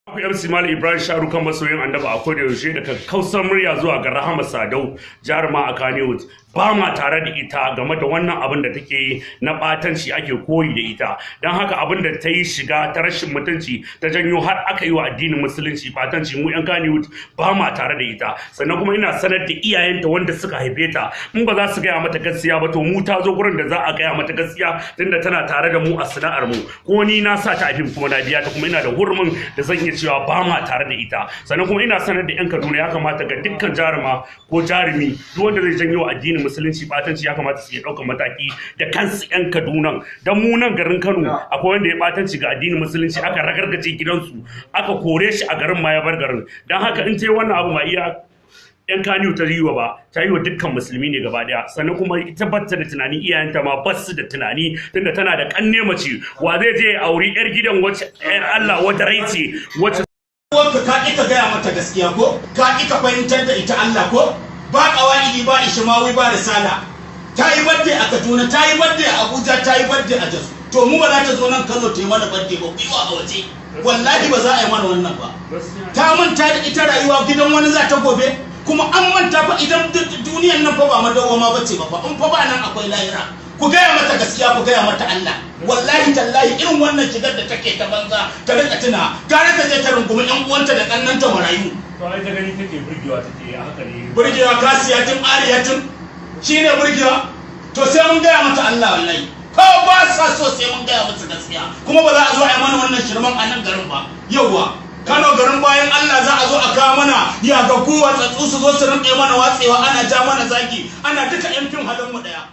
Ku MC Malam Ibrahim Sharukan, masoyin Annabi a koda yaushe, daga kausar murya zuwa ga Rahama Sadau, jaruma a Kannywood. Ba ma tare da ita game da wannan abin da take yi na batanci ake koyi da ita. Don haka abin da ta yi, shiga ta rashin mutunci ta janyo har aka yi wa addinin Musulunci batanci, mu yan Kannywood ba ma tare da ita. Sannan kuma ina sanar da iyayenta wanda suka haife ta, in ba za su gaya mata gaskiya ba, to mu ta zo gurin da za a gaya mata gaskiya, tunda tana tare da mu a sana'ar mu. Ko ni na sa ta a fim kuma na biya ta, kuma ina da hurumin da zan iya cewa ba ma tare da ita. Sannan kuma ina sanar da yan Kaduna, ya kamata ga dukkan jaruma ko jarumi, duk wanda zai janyo addinin Musulunci batanci, ya kamata su iya ɗaukar mataki da kansu yan Kaduna. Dan mu nan garin Kano akwai wanda ya batanci ga addinin Musulunci, aka ragargaje gidansu, aka kore shi a garin ma, ya bar garin. Dan haka in ce wannan abu ba iya yan Kaniyu ta yi wa ba, ta yi wa dukkan Musulmi ne gaba daya. Sannan kuma ita batta da tunani, iyayenta ma ba su da tunani, tunda tana da kanne mace. Wa zai je ya auri yar gidan wacce yar Allah wata rai ce wacce Uwarka ka ƙi ka gaya mata gaskiya, ko ka ƙi ka fahimtar da ita Allah, ko ba ƙawa'idi, ba Ishimawi, ba Risala. Ta yi birthday a Kaduna, ta yi birthday a Abuja, ta yi birthday a Jos, to mu ba za ta zo nan Kano ta yi mana birthday ba? Gwiwa a waje, wallahi ba za a yi mana wannan ba. Ta manta da ita rayuwa gidan wani za ta gobe, kuma an manta fa idan duniyan nan fa ba madawwama bace ba fa, in fa ba nan akwai lahira. Ku gaya mata gaskiya, ku gaya mata Allah. Wallahi tallahi, irin wannan shigar da take ta banza, ta rika tuna gara ta je ta rungumi yan uwanta da kannanta marayu. To ai ta gani take burgewa, take haka ne. Burgewa, kasiyatin ariyatin shine burgewa. To sai mun gaya mata Allah, wallahi ko ba sa so, sai mun gaya musu gaskiya. Kuma ba za a zo a yi mana wannan shirman a nan garin ba. Yauwa, Kano garin bayan Allah, za a zo a kawo mana yagaggu, watsatsu, su zo su rinƙe mana watsewa, ana ja mana zagi, ana duka yan fim halin mu ɗaya.